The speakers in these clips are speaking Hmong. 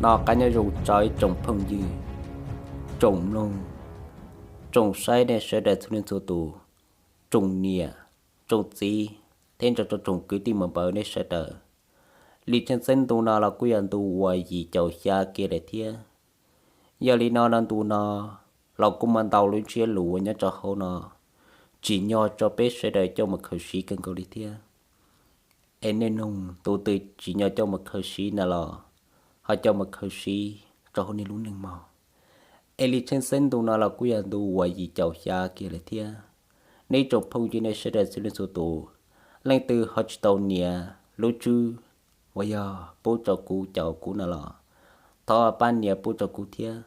No qab nyob zoo tso ib tsoom phooj ywg, tsoom mloog, tsoom saib nej sawv daws txhua leej txhua tus, tsoom niam, tsoom txiv, thiab nrog rau tsoom kwv tij muam npawg nej sawv daws. Li Tsheej Xeeb ntu no los kuj yog ntu uas yim caum xya kiag lawm thiab. Yog li no no ntu no los kuj muaj ntau lub ntsiab lus uas nyob rau hauv no tsim nyog rau peb sawv daws coj mus khaws siv kawg nkaus li thiab. Es nej nug tus twg tsim nyog coj mus khaws siv na los ho coj mus khaws siv rau hauv nej lub neej mog. Es Li Tsheej Xeeb ntu no los kuj yog ntu uas yim caum xya kiag lawm thiab. Nej tsoom phooj ywg nej sawv daws txhua leej txhua tus, leej twg ho tsis tau nias lub tswb uas yog pub rau kuv caum kuv no los thov pab nias pub rau kuv thiab.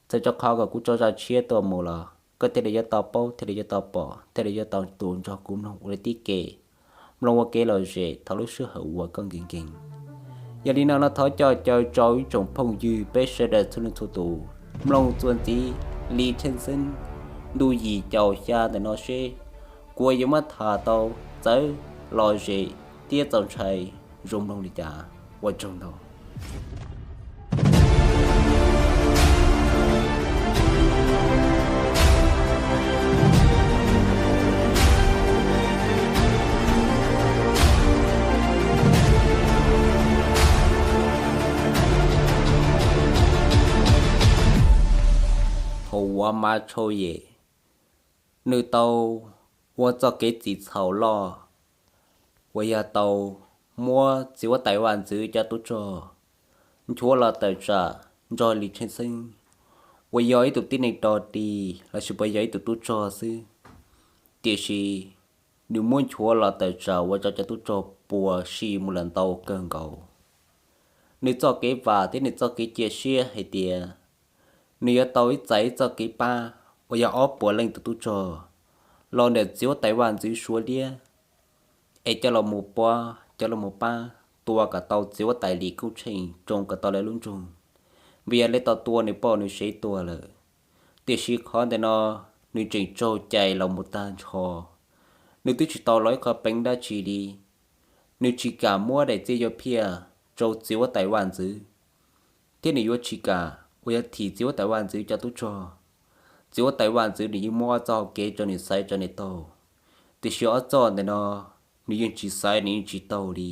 Txawm rau qhov kom kuv tso zaj tshiab tuaj mus los koj thiaj li yuav tau paub, thiaj li yuav tau pom, thiaj li yuav tau tus nrog kuv mloog ua li tib ke, mloog ua kev lom zem thaum lub sij hawm uas koj nkees nkees. Yog li no no thov coj caw rau ib tsoom phooj ywg peb sawv daws txhua leej txhua tus mloog txuas ntxiv Li Tsheej Xeeb ntu yim caum xya ntawm no seb kuv yuav muab tham tau txawv lom zem thiab txaus ntshai zoo mloog li cas. Ua tsaug ntau. Hauv uas Mas Tshau Yem, nws tau ua txoj kev txim txhaum loj uas yog tau muab txiv huab tais vaj ntxwv cov tub rog nchuav los tawm tsam nrog Li Tsheej Xeeb uas yog ib tug tib neeg dog dig lossis puas yog ib tug tub rog xwb. Tiam sis nws muab nchuav los tawm tsam ua rau cov tub rog puas sij mus lawm ntau kawg nkaus. Nws txoj kev vam thiab nws txoj kev cia siab hais tias nws yuav tau ib txais ib txoj kev pab uas yog ob puas leej tus tub rog los ntawm txiv huab tais vaj ntxwv Suav liab, es coj los mus pab, coj los mus pab tua kom tau txiv huab tais Li Koob Tsheej rau kom tau lawv lub nroog, vim yog lawv tau tua nws poj nws sev tuag lawm. Tiam sis qhov ntawm no nws tseem raug cais los mus tag nrho, nws twb tsis tau los ib qho peev dab tsi li. Nws tsis kam muab daim txiaj yuav phiaj rau txiv huab tais vaj ntxwv, thiab nws yuav tsis kam uas yog thim txiv huab tais vaj ntxwv cov tub rog. Txiv huab tais vaj ntxwv nws yeej muab ob txoj hau kev rau nws xaiv rau nws taug, tiam sis ob txoj ntawm no nws yeej tsis xaiv, nws yeej tsis taug li.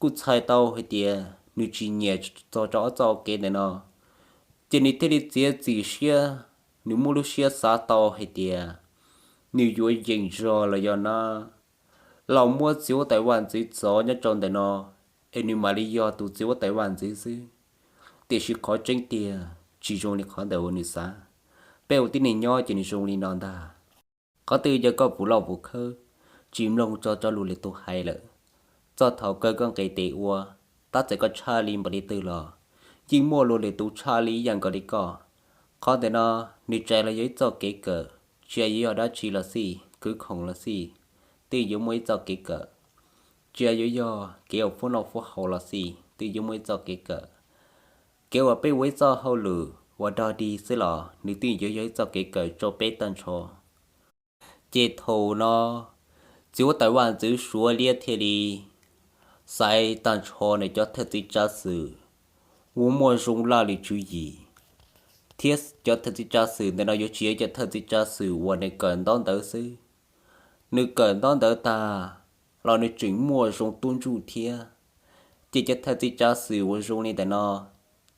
Kuj txhais tau hais tias nws tsis nyiam txog rau ob txoj hau kev ntawm no, ces nws thiaj li txiav txim siab, nws muaj lub siab xav tau hais tias nws yuav yeem zog los yog na los muab txiv huab tais vaj ntxwv txov nyob rau ntawm no, es nws mam li yog tus txiv huab tais vaj ntxwv xwb. Tiam sis qhov tseeb tiag tsis zoo li qhov ntawm uas nws xav. Peb ua tib neeg nyob ces nws zoo li no ntag. Qhov twg yog koj puv loj puv khawb, tsis mloog txog rau lus lwm tus hais lawm, txog thaum kawg koj nqis tes ua, tab txawm koj tshaj li npaum li twg los yeej muaj luag lwm tus tshaj li ib yam nkaus li koj. Qhov ntawm no nws tsuas los yog ib txoj kev kawm, tsis hais yuav yog dab tsi los xij, kwv khoom los xij, twb yuav muaj ib txoj kev kawm. Tsis hais yuav yog kev ua fuab noj fuab haus los xij, twb yuav muaj ib txoj kev kawm. Kev uas peb ua ib txoj hauj lwm uas dog dig xwb los nws twb yuav yog ib txoj kev kawm rau peb tag nrho. Ces thaum no txiv huab tais vaj ntxwv Suav liab thiaj li xaiv tag nrho nws cov thawj txiv tsav xwm uas muaj zoo laj lim tswv yim, thiab cov thawj txiv tsav xwm ntawm no yuav tsis yog cov thawj txiv tsav xwm uas nws kawm ntaub ntawv xwb. Nws kawm ntaub ntawv tag los nws tseem muaj zoo tub ntsuj thiab. Ces cov thawj txiv tsav xwm uas zoo li ntawm no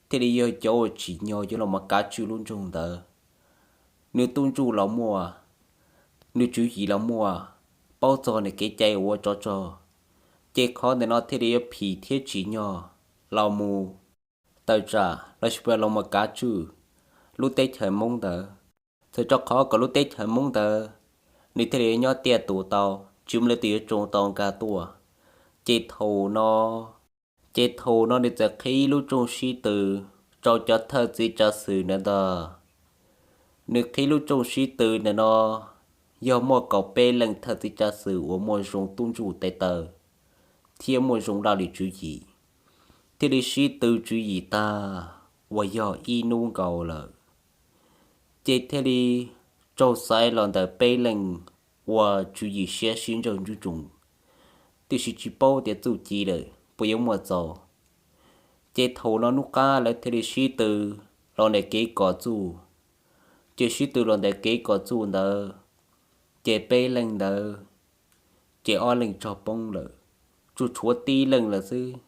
thiaj li yog cov uas tsim nyog yuav los mus kav tswj lub nroog ntawd. Nws tub ntsuj los muaj, nws tswv yim los muaj, paub txog nws kev cai ua tsov rog, ces qhov ntawm no thiaj li yuav phim thiab tsim nyog los mus tawm tsam lossis puas los mus kav tswj lub teb chaws Hmoob ntawd. Txawm rau qhov kom lub teb chaws Hmoob ntawd nws thiaj li nyob tiaj tus tau, tsis muaj leej twg yuav tsoo tau nkag tuaj. Ces thaum no, ces thaum no nws txawm qhib lub rooj sib tw rau cov thawj txiv tsav xwm ntawd ntag. Nws qhib lub rooj sib tw ntawm no yog muaj kaum peb leej thawj txiv tsav xwm uas muaj zoo tub ntsuj tes taw thiab muaj zoo laj lim tswv yim, thiaj li sib tw tswv yim tag uas yog ib hnub nkaus lawm. Ces thiaj li raug xaiv los ntawm peb leej uas tswv yim siab sib ntsawj nruab nroos, tiam sis tsis paub tias txuj ci lawm puas yuav muaj txaus. Ces thaum no hnub qab lawv thiaj li sib tw los ntawm kev kom txuj. Ces sib tw los ntawm kev kom txuj ntawd, ces peb leeg ntawd ces ob leeg raug poob lawm, tsuas tshuav tib leeg lawm xwb.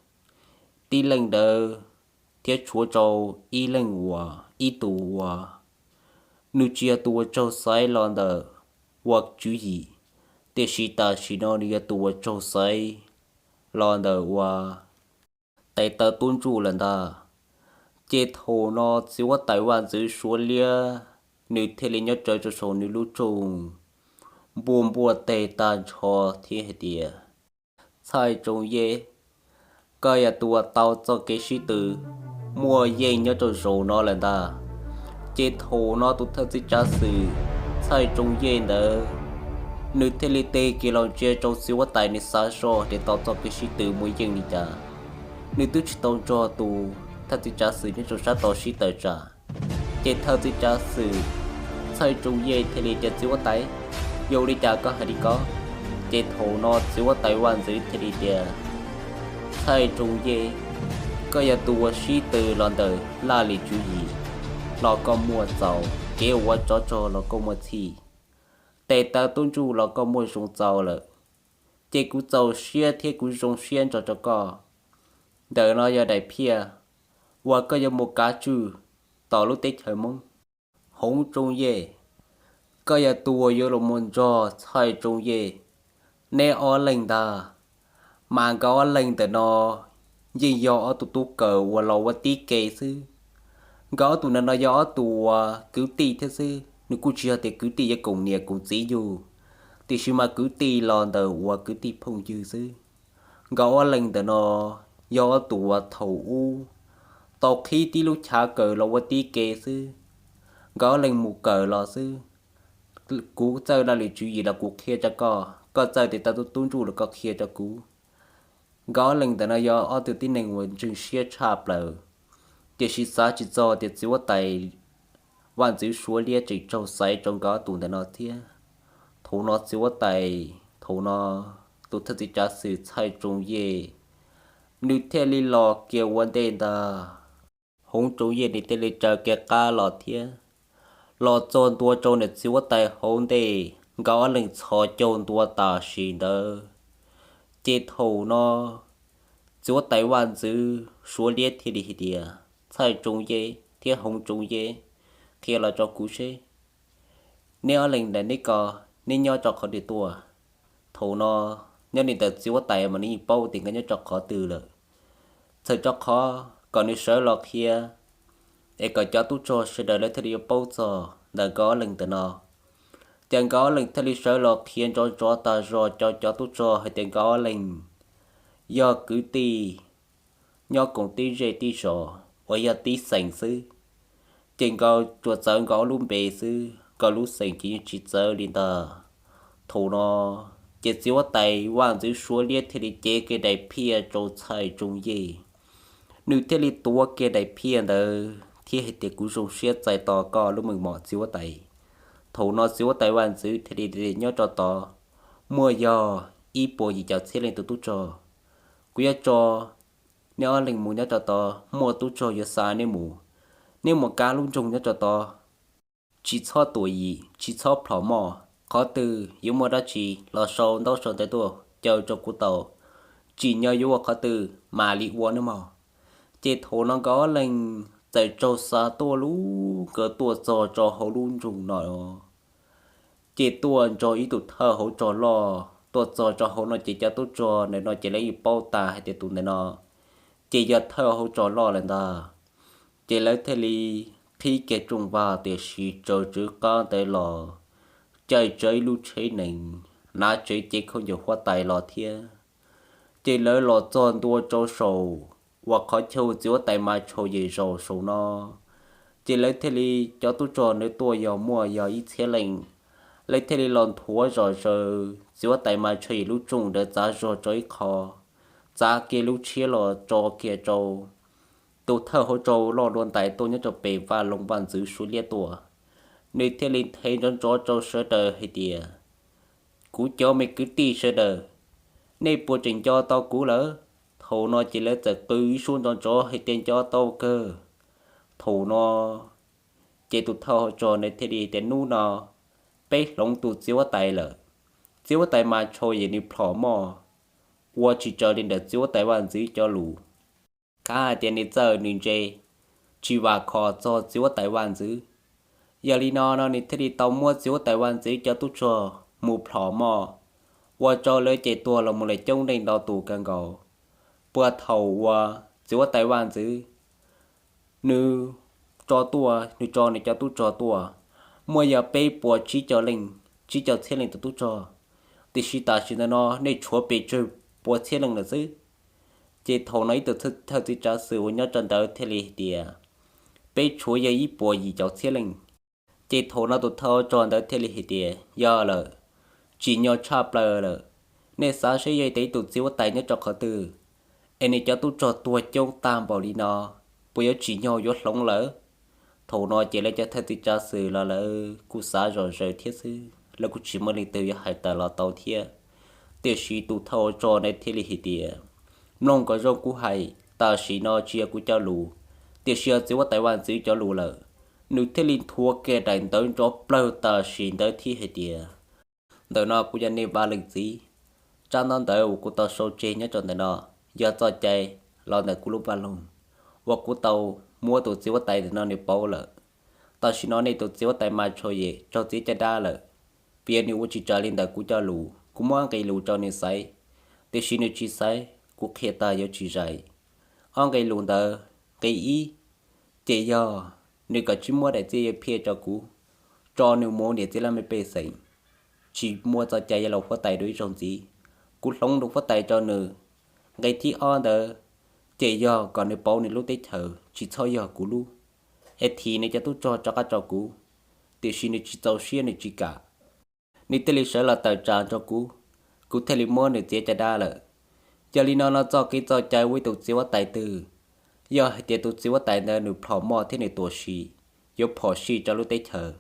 Tib leeg ntawd thiab tshuav rau ib leeg uas ib tug uas nws tsis yog tus uas raug xaiv los ntawm ua tswv yim, tiam sis tam sim no nws yog tus uas raug xaiv los ntawm ua tes taw tub ntsuj lawm ntag. Ces thaum no txiv huab tais vaj ntxwv Suav liab nws thiaj li nyob rawv rau saum nws lub rooj npuaj npuaj teg tag nrho thiab hais tias, Txhaij Tsooj Yej, koj yog tus uas tau txoj kev sib tw muaj yeej nyob rau zaum no lawm ntag. Ces thaum no tus thawj txiv tsav xwm Txhaij Tsooj Yej ntawd nws thiaj li tig kiag los ntsia rau txiv huab tais nws xav zoj tias tau txoj kev sib tw muaj yeej li cas. Nws twb tsis tau nrog tus thawj txiv tsav xwm nyob rau sab tod sib tawm tsam. Ces thawj txiv tsav xwm Txhaij Tsooj Yej thiaj li tias, Txiv huab tais, yog ua li cas koj hais li ko? Ces thaum no txiv huab tais vaj ntxwv thiaj li tias, Txhaij Tsooj Yej, koj yog tus uas sib tw los ntawm laj lim tswv yim los koj muaj txaus, kev ua tsov rog los koj muaj txhij, tes taw tub ntsuj los koj muaj zoo txaus lawm. Ces kuv txaus siab thiab kuv zoo siab nrog rau koj. Ntawm no yog daim phiaj uas koj yuav mus kav tswj tom lub teb chaws Hmoob. Hoov Tsooj Yej, koj yog tus uas yuav los mus nrog Txhaij Tsooj Yej, neb ob leeg ntag. Mas nkawd ob leeg ntawm no yeej yog ob tug tub kawm uas los ua tib ke xwb. Nkawd ob tug ntawm no yog ob tug uas kwv tij thiab xwb, nws kuj tsis yog tias kwv tij yuav koom niam koom txiv yug, tiam sis mas kwv tij los ntawm uas kwv tij phooj ywg xwb. Nkawd ob leeg ntawm no yog ob tug uas thaum ub tau qhib tib lub chav kawm los ua tib ke xwb. Nkawd ob leeg mus kawm los xwb. Kuv txawj laj lim tswv yim los kuv qhia rau koj, koj txawj tes taw tub ntsuj los koj qhia rau kuv. Nkawd ob leeg ntawm no yog ob tug tib neeg uas ntseeg siab tshaj plaws, tiam sis xav tsis txog tias txiv huab tais vaj ntxwv Suav liab tseem raug xaiv rau nkawd ob tug ntawm no thiab. Thaum no txiv huab tais, thaum no tus thawj txiv tsav xwm Txhaij Tsooj Yej, nws thiaj li los kiag ua ntej ntag. Hoov Tsooj Yej nws thiaj li raws kiag qab los thiab, los txog ntua rau ntawm txiv huab tais hauv ntej, nkawd ob leeg txhos caug ntua tam sim ntawd. Ces thaum no txiv huab tais vaj ntxwv Suav liab thiaj li hais tias, Txhaij Tsooj Yej thiab Hoov Tsooj Yej, qhia los rau kuv seb neb ob leeg ntawm neb ko, neb nyob rau qhov twg tuaj? Thaum no nyob li ntawm txiv huab tais mas nws yeej paub tias nkawd nyob rau qhov twg lawm. Txawm rau qhov kom nws sawv los qhia, es kom cov tub rog sawv daws lawv thiaj li yuav paub txog ntawm nkawd ob leeg ntawm no. Ces nkawd ob leeg thiaj li sawv los qhia nrov nrov tas zog rau cov tub rog hais tias nkawd ob leeg yog kwv tij nyob koom tib zej tib zos uas yog tib xeem xwb. Ces nkawd tsuas txawv nkawd ob lub npe xwb, nkawd lub xeem ces yeej tsis txawv li ntag. Thaum no ces txiv huab tais vaj ntxwv Suav liab thiaj li cev kiag daim phiaj rau Txhaij Tsooj Yej. Nws thiaj li tuav kiag daim phiaj ntawd thiab hais tias, Kuv zoo siab txais tos koj lub meej mom txiv huab tais. Thaum no txiv huab tais vaj ntxwv thiaj li, Nyob rau tod muaj yog ib puas yim caum txhiab leej tub rog. Kuv yuav tso neb ob leeg mus nyob rau tod, muaj tub rog yuav xa neb mus. Neb mus kav lub nroog nyob rau tod, tsis txhob tuam yim, tsis txhob plhom moj. Qhov twg yuav muaj dab tsi los sau ntaub sau ntawv tuaj caw rau kuv tau. Tsim nyog yuav ua qhov twg mam li ua nawb mog. Ces thaum no nkawd ob leeg txawm raug xa tuaj lub, nkawd tuaj txog rau hauv lub nroog no. Ces tuaj nrog ib tug thawj hauv rog loj tuaj txog rau hauv no ces cov tub rog ntawm no ces lawv yeej paub tas hais tias tus ntawm no ces yog thawj hauv rog loj lawm ntag. Ces lawv thiaj li qhib kiag rooj vag, tiam sis tsaws tswv qab ntawd los caij tsawv ib lub tsheb nees, hnav tsawv cev khaub ncaws huab tais los thiab. Ces lawv los txog ntua rau saum uas qhov chaw txiv huab tais Mas Tshau Yim zaum saum no. Ces lawv thiaj li, cov tub rog ntawd tuaj yog muaj yog ib txhiab leej, lawv thiaj li los nthuav zom zaws txiv huab tais Mas Tshau Yim lub rooj ntawd txav zog rau ib qho, txav kiag lub tshiab los tso kiag rau tus thawj hauv rog loj dua ntais tuaj nyob rau pem vaj loog vaj ntxwv Suav liab tuaj. Nws thiaj li nthe nrov nrov rau sawv daws hais tias, Kuv cov me kwv tij sawv daws, nej puas tseem nco tau kuv lawm? Thaum no ces lawv txawm qw ib suab ntxov ntxov hais tias nco tau kawg. Thaum no ces tus thawj hauv zog ntawd thiaj li tias hnub no peb hloov tus txiv huab tais lawm. Txiv huab tais Mas Tshau Yej nws plhom moj ua tsis raws li ntawm txiv huab tais vaj ntxwv cov lus. Kav hais tias nws txawj nws ntse, tsis vam khom txog txiv huab tais vaj ntxwv. Yog li no no nws thiaj li tau muab txiv huab tais vaj ntxwv cov tub rog mus plhom moj, ua rau lawv ces tuag los mus lawm coob leej ntau tus kawg nkaus. Puag thaum uas txiv huab tais vaj ntxwv nws tso tuaj, nws tso nws cov tub rog tuaj, muaj yog peb puas tsib caug leej, tsib caug txhiab leej tus tub rog, tiam sis tam sim ntawd no nej tshuav pes tsawg pua txhiab leej lawm xwb. Ces thaum no ib tug thawj txiv tsav xwm uas nyob rau ntawd thiaj li hais tias peb tshuav yog ib puas yim caum txhiab leej. Ces thaum no tus thawj hauv zog ntawd thiaj li hais tias yog lawm, tsim nyog tshaj plaws lawm. Nej xav seb yog tias ib tus txiv huab tais nyob rau qhov twg es nws cov tub rog tuag coob tag npaum li no, puas yuav tsim nyog yuav hloov lawm? Thaum no ces lawv cov thawj txiv tsav xwm los lawv kuj xav zom zaws thiab xwb, lawv kuj tsis muaj leej twg yuav hais tawm los tau thiab. Tiam sis tus thawj hauv zog ntawd thiaj li hais tias mloog kom zoo kuv hais, tam sim no tsis yog kuv cov lus, tiam sis yog txiv huab tais vaj ntxwv cov lus lawm. Nws thiaj li nthuav kiag daim ntawv nrov plawg tam sim ntawd thiab hais tias ntawm no kuv yog nej vaj leej txiv, tsab ntaub ntawv uas kuv tau sau tseg nyob rau ntawm no yog txoj cai los ntawm kuv lub vaj loog uas kuv tau muab tus txiv huab tais ntawm no nws pauv lawm. Tam sim no nej tus txiv huab tais Mas Tshau Yej raug txiav caj dab lawm, vim nws ua tsis raws li ntawm kuv cov lus. Kuv muab nqe lus rau nws xaiv, tiam sis nws tsis xaiv, kuv qhia tag yuav tsis zais. Ob nqe lus ntawd, nqe ib, ces yog nws kom tsis muab daim txiaj yawg phiaj rau kuv, tso nws mus niam txiv laj mej pej xeem, tsis muaj txoj cai yuav laus huab tais dua ib zaug ntxiv, kuv hloov lus huab tais rau nws. Nqe thib ob ntawd, ces yog kom nws pauv nws lub teb chaws tsis txhob yog kuv lub, es thim nws cov tub rog rov qab rau kuv, tiam sis nws tsis txaus siab nws tsis kam. Nws thiaj li sawv los tawm tsam rau kuv, kuv thiaj li muab nws txiav caj dab lawm. Yog li no no txoj kev txoj cai ua ib tus txiv huab tais twg, yog hais tias tus txiv huab tais ntawd nws plhom moj thiab nws tuam sim, yuav phom sij rau lub teb chaws.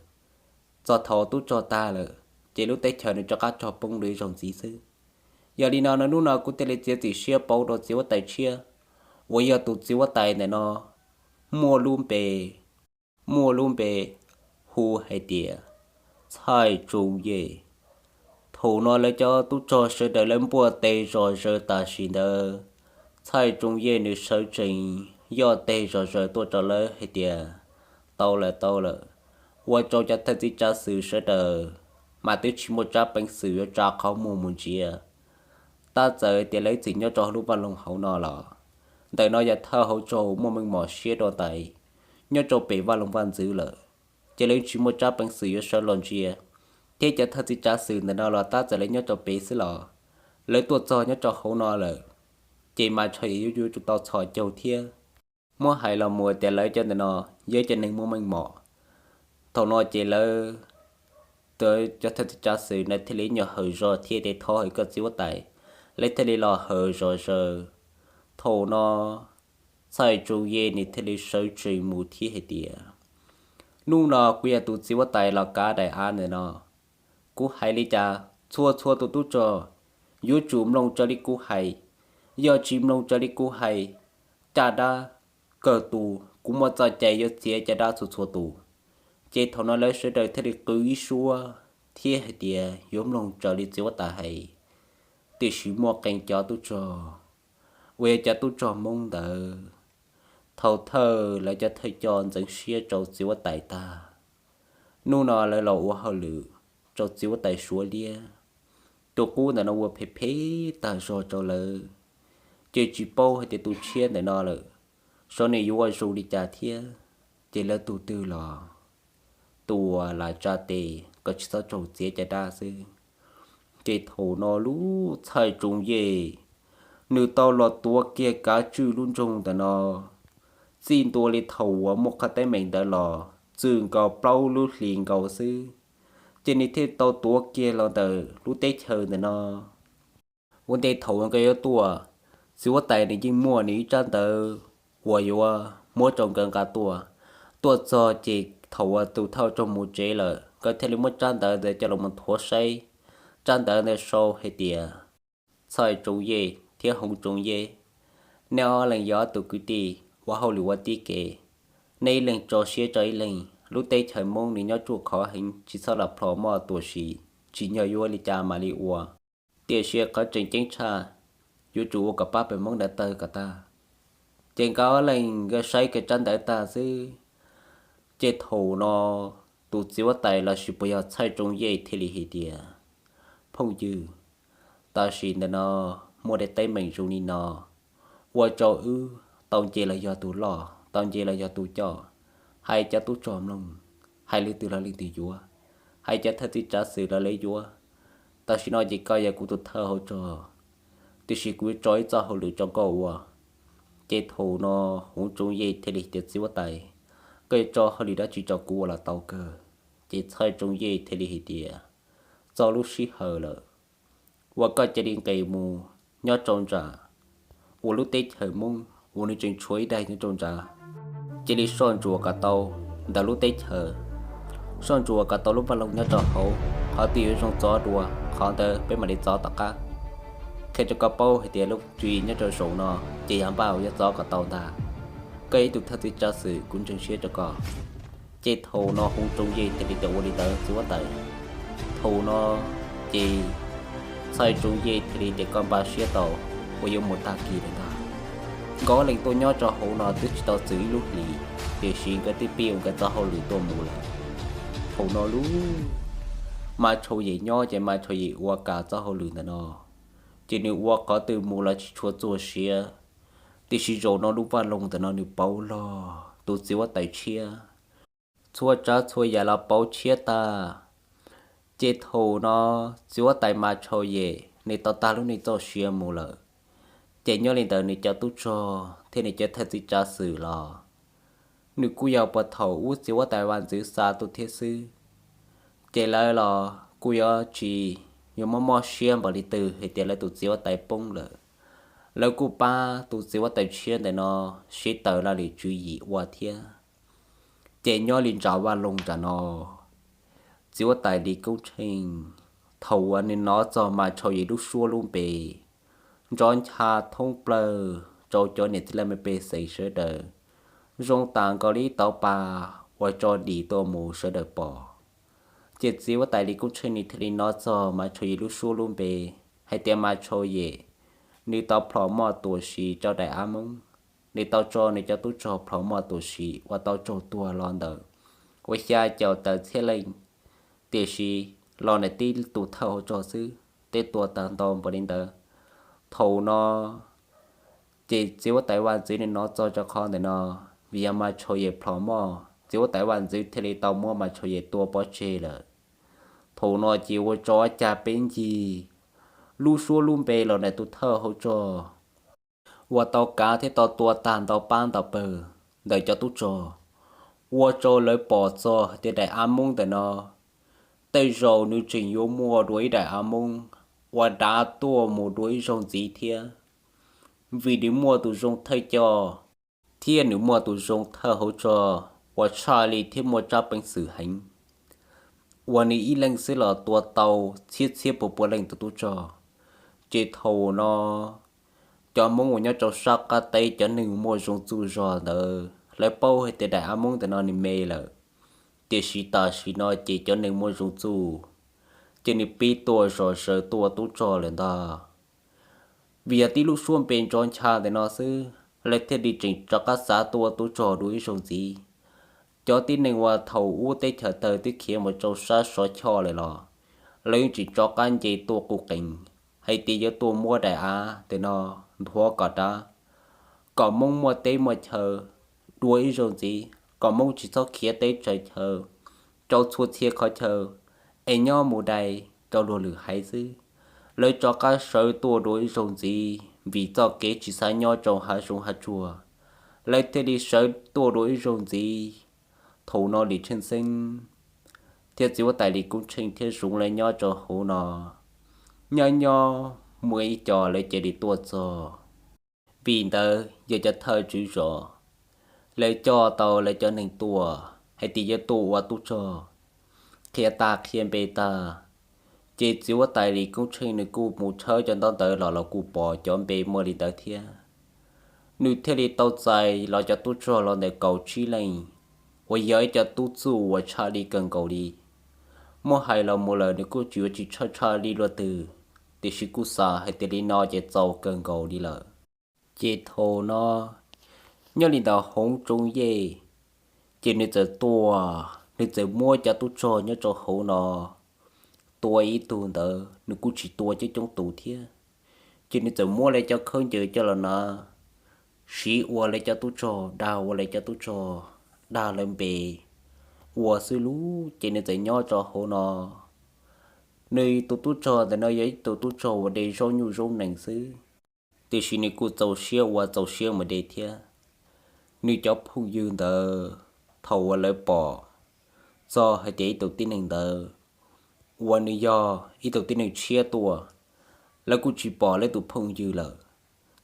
Txog thaum tub rog tag lawm, ces lub teb chaws nws rov qab rog poob dua ib zaug ntxiv xwb. Yog li no no hnub no kuv thiaj li txiav txim siab pauv rau txiv huab tais tshiab, uas yog tus txiv huab tais ntawm no muaj lub npe, muaj lub npe hu hais tias Txhaij Tsoos Yej. Thaum no lawv cov tub rog sawv daws lawv npuaj teg zom zaws tam sim ntawd, Txhaij Tsoos Yej nws sawv tsees yoj teg zom zaws tuaj rau lawv hais tias tau lawm, tau lawm. Ua rau cov thawj txiv tsav xwm sawv daws mas twb tsis muaj tsab peev xwm yuav tsa qhov muag mus ntsia. Tab txawm tias lawv tseem nyob rau lub vaj loog hauv no los, ntawm no yog thawj hauv zog muaj meej mom siab dua ntais nyob rau pem vaj loog vaj ntxwv lawm, ces lawv tsis muaj tsab peev xwm yuav sawv los ntsia. Thiab cov thawj txiv tsav xwm ntawm no los tab txawm lawv nyob rau pem xwb los, lawv tuaj txog nyob rau hauv no lawm, ces mas tsho yuav yuav tsum tau txhos caug thiab. Muab hais los mus tias lawv cov ntawm no yog cov neeg muaj meej mom. Thaum no ces lawv, cov thawj txiv tsav xwm na thiaj li nyuam hawm zog thiab tias thov hawm koj txiv huab tais, lawv thiaj li los hawm zom zaws. Thaum no Txhaij Tsoos Yej nws thiaj li sawv tsees mus thiab hais tias, hnub no kuv yog tus txiv huab tais los kav daim av ntawm no. Kuv hais li cas txhua txhua tus tub rog yuav tsum mloog raws li kuv hais. Yog tsis mloog raws li kuv hais, caj dab kawg tu, kuv muaj txoj cai yuav txiav caj dab txhua txhua tus. Ces thaum no lawv sawv daws thiaj li qw ib suab thiab hais tias yuav mloog raws li txiv huab tais hais. Tiam sis muaj qee cov tub rog uas yog cov tub rog Hmoob ntawd, thaum thawj lawv cov thawj coj ntxeev siab rau txiv huab tais tag, hnub no lawv los ua hauj lwm rau txiv huab tais Suav liab. Tus qub ntawm no ua phem phem tag zog rau lawv, ces tsis paub hais tias tus tshiab ntawm no lawm, saib nws yuav ua zoo li cas thiab. Ces lawv tus twg los tus uas lam tsa tes kom tsis txhob raug txiav caj dab xwb. Ces thaum no lub Txhaij Tsoos Yej, nws tau los tuav kiag kav tswj lub nroog ntawm no, txij ntua li thaum uas muaj qhov teeb meem ntawd los txwm nkaus plaub lub hlis nkaus xwb, ces nws thiaj tau tuav kiag los ntawm lub teb chaws ntawm no. Ua ntej thaum uas nkawd yuav tuaj, txiv huab tais nws yeej muaj nws ib tsab ntawv uas yuav muab rau nkawd nqa tuaj. Tuaj txog ces thaum uas tus thawj raug mus tsev lawm, nkawd thiaj li muab tsab ntawv ntawd coj los nthuav saib. Tsab ntawv ntawd sau hais tias Txhaij Tsoos Yej thiab Hoov Tsoos Yej, Nej ob leeg yog ob tug kwv tij ua hauj lwm ua tib kev, nej ib leeg tso siab rau ib leeg. Lub teb chaws Hmoob nws nyob ruaj khov heev, tsis txhob lam plhom moj tuam sim, tsim nyog yuav li cas mam li ua. Tiam sis qhov tseem ceeb tshaj, yuav tsum ua kom pab peb Hmoob ntawd tawg kom tag. Ces nkawd ob leeg nkawd saib kiag tsab ntawv tag xwb, ces thaum no tus txiv huab tais los sis puas yog Txhawj Tsooj Yej thiaj li hais tias, phooj ywg, tam sim ntawm no muaj tej teeb meem zoo li no, ua rau wb tau nce los yog tus loj, tau nce los yog tus coj, hais cov tub rog mloog, hais leej twg los leej twg yuav, hais cov thawj txij tsav xwm los lawv yuav. Tam sim no ces koj yog kuv tus thawj hauv rog, tiam sis kuv yuav tso ib txoj hauj lwm rau koj ua. Ces thaum no Huv Tsooj Yej thiaj li tias, txiv huab tais, koj yuav tso hauj lwm dab tsi rau kuv ua los tau kawg. Ces Txhawj Tsooj Yej thiaj li hais tias, txog lub sij hawm lawm, uas koj cia li nqis mus nyob rau nram uas lub teb chaws Hmoob uas nws tseem tshuav ib daim nyob rau nrad, cia li soj ntsuam kom tau ntawm lub teb chaws, soj ntsuam kom tau lub vaj loog nyob rau hauv, qhov twg yuav zoo txov dua qhov ntawd peb mam li txov tom qab. Qhia rau koj paub hais tias lub tswv yim nyob rau saum no ces yog npaj uas yuav txov kom tau ntag. Koj yog ib tug thawj txij tsav xwm, kuv ntseeg siab rau koj. Ces thaum no Huv Tsooj Yej thiaj li tias, ua li ntawd txiv huab tais. Thaum no ces Txhawj Tsooj Yej thiaj li tias, koj npaj siab tau uas yuav mus tag kis lawm ntag. Nkawd ob leeg tuaj nyob rau hauv no twb tsis tau txwm ib lub hlis, tiam sis nkawd twb pib ua nkawd txoj hauj lwm tuaj mus lawm. Thaum no lub Mas Tshau Yem nyob ces Mas Tshau Yem ua kam txoj hauj lwm ntawm no, ces nws ua qhov twg mus los tsis tshua txuag siab. Tiam sis zaum no lub vaj loog ntawm no nws pauv log tus txiv huab tais tshiab, txhua tsav txhua yam los pauv tshiab tag. Ces thaum no txiv huab tais Mas Tshau Yem nws tau tag lub neej txoj sia mus lawm, ces nyob li ntawd nws cov tub rog thiab nws cov thawj txij tsav xwm los nws kuj yog puag thaum ub txiv huab tais Vaj Ntxwv xa tuaj thiab xwb. Ces lawv los kuj yuav tsis yuav mob mob siab npaum li twg hais tias lawv tus txiv huab tais poob lawm. Lawv kuj pab tus txiv huab tais tshiab ntawm no sib tawm laj lim tswv yim ua thiab. Ces nyob li nram vaj loog nram no, txiv huab tais Lis Koob Tsheej, thaum uas nws hnov txog Mas Tshau Yem lub suab lub npe nrov ncha thoob plaws rau cov niam txiv laj mej pej xeem sawv daws, zoo tas nkaus li tauv pa uas tso dim tuaj mus sawv daws pom. Ces txiv huab tais Lis Koob Tsheej nws thiaj li hnov txog Mas Tshau Yem lub suab lub npe hais tias Mas Tshau Yem nws tau plhom moj tuam sim rau daim av Hmoob, nws tau tso nws cov tub rog plhom moj tuam sim uas tau raug tuag los ntawm uas xya caum tawm txhiab leej, tiam sis los ntawm tib tus thawj hauv rog xwb, tej tuag tag ntau npaum li ntawd. Thaum no ces txiv huab tais Vaj Ntxwv nws hnov txog rau qhov ntawm no, vim yog Mas Tshau Yem plhom moj, txiv huab tais Vaj Ntxwv thiaj li tau muab Mas Tshau Yem tua pov tseg lawm. Thaum no ces ua rau ob cag peb ncig lub suab lub npe los ntawm tus thawj hauv rog uas tau kav thiab tau tua tag ntau pab ntau pawg ntawm cov tub rog, ua rau lawv pom txog hais tias daim av Hmoob ntawm no tej zaum nws tseem yuav muaj dua ib daim av Hmoob uas dav tuaj mus dua ib zaug ntxiv thiab, vim nws muaj tus zoo thawj coj thiab nws muaj tus zoo thawj hauv rog uas tshaj li thiab muaj tsab peev xwm heev, uas nws ib leeg xwb los tua tau txhiab txhiab pua pua leej tus tub rog. Ces thaum no cov Hmoob uas nyob rau sab qab teb cov neeg muaj zoo txuj zog ntawd lawv paub hais tias daim av Hmoob ntawm no nws me lawm, tiam sis tam sim no ces cov neeg muaj zoo txuj ces nws pib tuaj zom zaws tuaj tub rog lawm ntag. Vim yog tib lub suab npe nrov ncha ntawm no xwb, lawv thiaj li tseem rov qab xav tuaj tub rog dua ib zaug ntxiv. Cov tib neeg uas thaum ub teb chaws tawg twb khiav mus rau sab Sov Choj lawm los lawv yeej tseem rov qab nce tuaj qus qees hais tias yuav tuaj muab daim av ntawm no nthuav kom dav, kom Hmoob muaj teb muaj chaw dua ib zaug ntxiv, kom Hmoob tsis txhob khiav teb tsaws chaw rau txhua txhia qhov chaw es nyob mus dai rau luag lwm haiv xwb. Lawv rov qab sawv tuaj dua ib zaug ntxiv vim txoj kev tsis xav nyob rau hav zoov hav tsuag, lawv thiaj li sawv tuaj dua ib zaug ntxiv. Thaum no Lis Tsheej Xeeb thiab txiv huab tais Lis Koob Tsheej thiab Zoov lawv nyob rau hauv no, nyob nyob muaj ib co lawv cia li tuaj txog. Vim ntawd yog cov thawj tswv zos, lawv coj tau lawv cov neeg tuaj hais tias yuav tuaj ua tub rog. Qhia tag qhia npe tag, ces txiv huab tais Lis Koob Tsheej nws kuj mus tshawb cov ntaub ntawv los los kuj pom cov npe muaj li ntawd thiab. Nws thiaj li tau txais los cov tub rog los ntawm kaum tsib leej, uas yog ib cov tub txuj uas tshaj li kawg nkaus li. Muab hais los mus lawm nws kuj tsis yuav tsis tshaj tshaj li luaj twg, tiam sis kuj xav hais tias li no ces txaus kawg nkaus li lawm. Ces thaum no nyob li ntawm Hoob Tsoo Yej, ces nws txawm tua, nws txawm muab cov tub rog nyob rau hauv no tua ib tug ntawd, nws kuj tsis tua coob coob tus thiab. Ces nws txawm muab lawv cov khaub ncaws coj los na, siv ua lawv cov tub rog, dag ua lawv cov tub rog, dag lawv npe ua xwb lub. Ces nws txawm nyob rau hauv no, nws tus tub rog ntawm no yog ib tus tub rog uas de zaub nyuj zaub nees xwb, tiam sis nws kuj txaus siab ua txaus siab mus de thiab. Nws cov phooj ywg ntawd thaum uas lawv pom txog hais tias ib tus tib neeg ntawd uas nws yog ib tus tib neeg tshiab tuaj, lawv kuj tsis pom lawv tus phooj ywg lawm,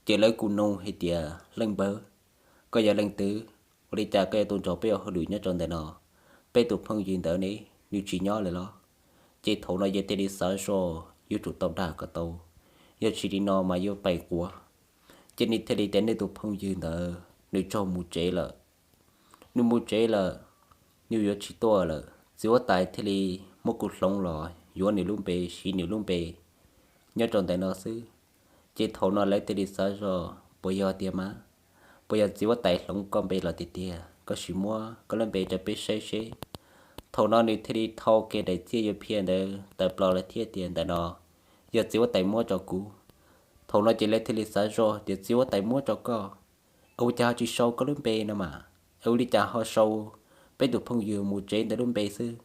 ces lawv kuj nug hais tias, Leej npawg, koj yog leej twg? Ua li cas koj yuav tuaj nrog peb ua hauj lwm nyob rau ntawm no? Peb tus phooj ywg ntawd ne, nws tsis nyob lawm los? Ces thaum no yawg thiaj li xav zoj yuav tsum tau dag kom tau, yog tsis li no mas yuav pais quav. Ces nws thiaj li tias, Nej tus phooj ywg ntawd nws tsaug mus tsev lawm. Nws mus tsev lawm, nws yuav tsis tuaj lawm. Txiv huab tais thiaj li muab kuv hloov los yuav nws lub npe, siv nws lub npe nyob rau ntawm no xwb. Ces thaum no lawv thiaj li xav zoj, Puas yog tiag mas? Puas yog txiv huab tais hloov koj npe los tiag tiag? Koj sim muab koj lub npe rau peb saib seb. Thaum no nws thiaj li thau kiag daim txiaj yuav phiaj ntawd tawm plaws lawm thiab tias, Ntawm no yog txiv huab tais muab rau kuv. Thaum no ces lawv thiaj li xav zoj tias, Txiv huab tais muab rau koj, ua cas ho tsis sau koj lub npe no mas? Ua li cas ho sau peb tus phooj ywg mus tsev ntawd lub npe xwb?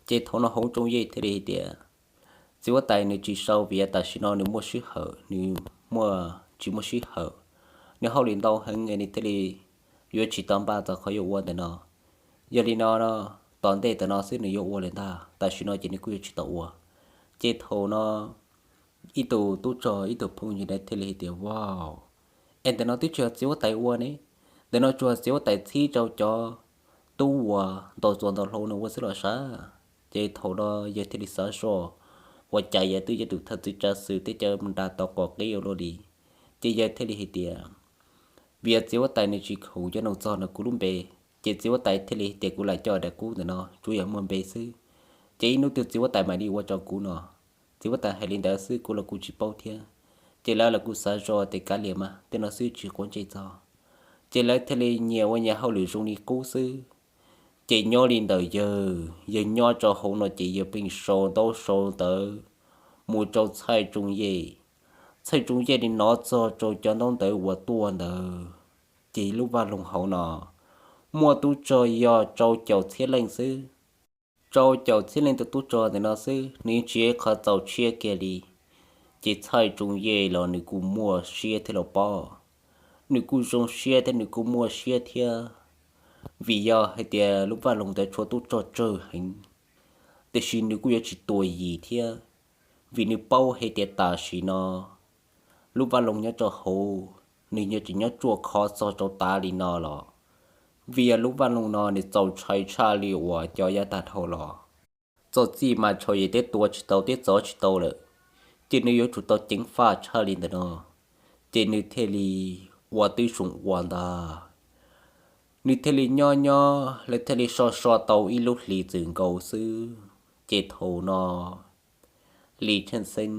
Ces thaum no Hoob Tsoo Yej thiaj li hais tias, Txiv huab tais nws tsis sau vim tam sim no nws muaj sij hawm, nws muaj, tsis muaj sij hawm, nws hauj lwm ntau heev, nws thiaj li yuav tsis tau npaj txog qhov yuav ua ntawm no. Yog li no, tom ntej tam no xwb nws yuav ua lawm ntag, tam sim no ces nws kuj yuav tsis tau ua. Ces thaum no ib tug tub rog ib tug phooj ywg ntawd thiaj li hais tias, Wow, es ntawm no twb tsis yog txiv huab tais ua ne, ntawm no tsuas txiv huab tais txhib rau cov tub uas ntaus txuas ntaus hlau no ua xwb los sav. Ces thaum no yawg thiaj li xav zoj, ua cas yawg twb yog tus thawj txiv tsav xwm thiab cov nra tau qom qeb ua luaj li. Ces yawg thiaj li hais tias, Vim yog txiv huab tais nws tsis khoom coj nug txog no kuv lub npe, ces txiv huab tais thiaj li hais tias, Kuv lam coj daim qub ntawm no tsuas yog muaj npe xwb, ces ib hnub twg txiv huab tais mam li ua rau kuv no. Txiv huab tais hais li ntawd xwb kuv los kuj tsis paub thiab. Ces lawv los kuj xav zoj tias, Kav liam mas, tej no xwb tsis quav ntsej txog. Ces lawv thiaj li nyias ua nyias hauj lwm zoo li qub xwb. Ces nyob li ntawm yawg, yawg nyob rau hauv no ces yawg pheej sau ntaub sau ntawv mus rau Txhaij Tsoo Yej. Txhaij Tsoo Yej li hnov txog rau cov ntaub ntawv uas tuaj ntawd, ces lub vaj loog hauv no muaj tub rog yog rau caum txhiab leej xwb. Rau caum txhiab leej tus tub rog ntawm no xwb, nws yeej tsis yog qhov txaus tshiab kiag li. Ces Txhaij Tsoo Yej los nws kuj muaj siab thiab los pob, nws kuj zoo siab thiab nws kuj muaj siab thiab, vim yog hais tias lub vaj loog ntawd tshuav tub rog tsawg heev. Tiam sis nws kuj yuav tsis tuam yim thiab, vim nws paub hais tias tam sim no lub vaj loog nyob rau hauv, nws yuav tsis nyob ruaj khov txog rau tav li no los, vim yog lub vaj loog no nws txaus ntshai tshaj li uas cov yav tag dhau los. Txog txij mas tshau yim teb tua tsis tau teb txov tsis tau lawm, ces nws yuav tsum tau ceev faj tshaj li ntawm no. Ces nws thiaj li ua tib zoo ua ntag. Nws thiaj li nyob nyob lawv thiaj li so so tau ib lub hlis txwm nkaus xwb. Ces thaum no Lis Tsheej Xeeb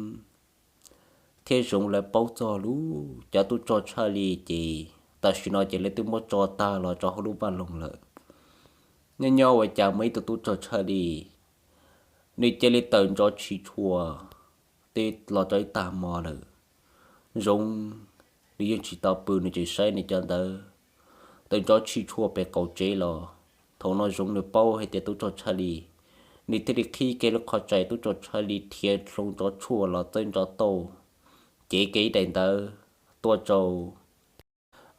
thiab Zoov lawv paub txog lub cov tub rog Tshaj Lis ces tam sim no ces lawv twb muab tso tag los rau hauv lub vaj loog lawm. Nyob nyob ua cas muaj ib tug tub rog Tshaj Lis, nws cia li tawm ntsov tshis tshuaj twb los rau ib tag hmo lawm. Zoov nws yeej tsis tau pw, nws tseem saib nws cov ntawv. Tawm ntsov tshis tshuaj pem qaum tsev los, thaum no Zoov nws paub hais tias tub rog Tshaj Lis, nws thiaj li qhib kiag lub qhov rais tub rog Tshaj Lis dhia hlo ntsov tshuaj los txawb ntsov tauj, cev kiag ib daim ntawv tuaj rau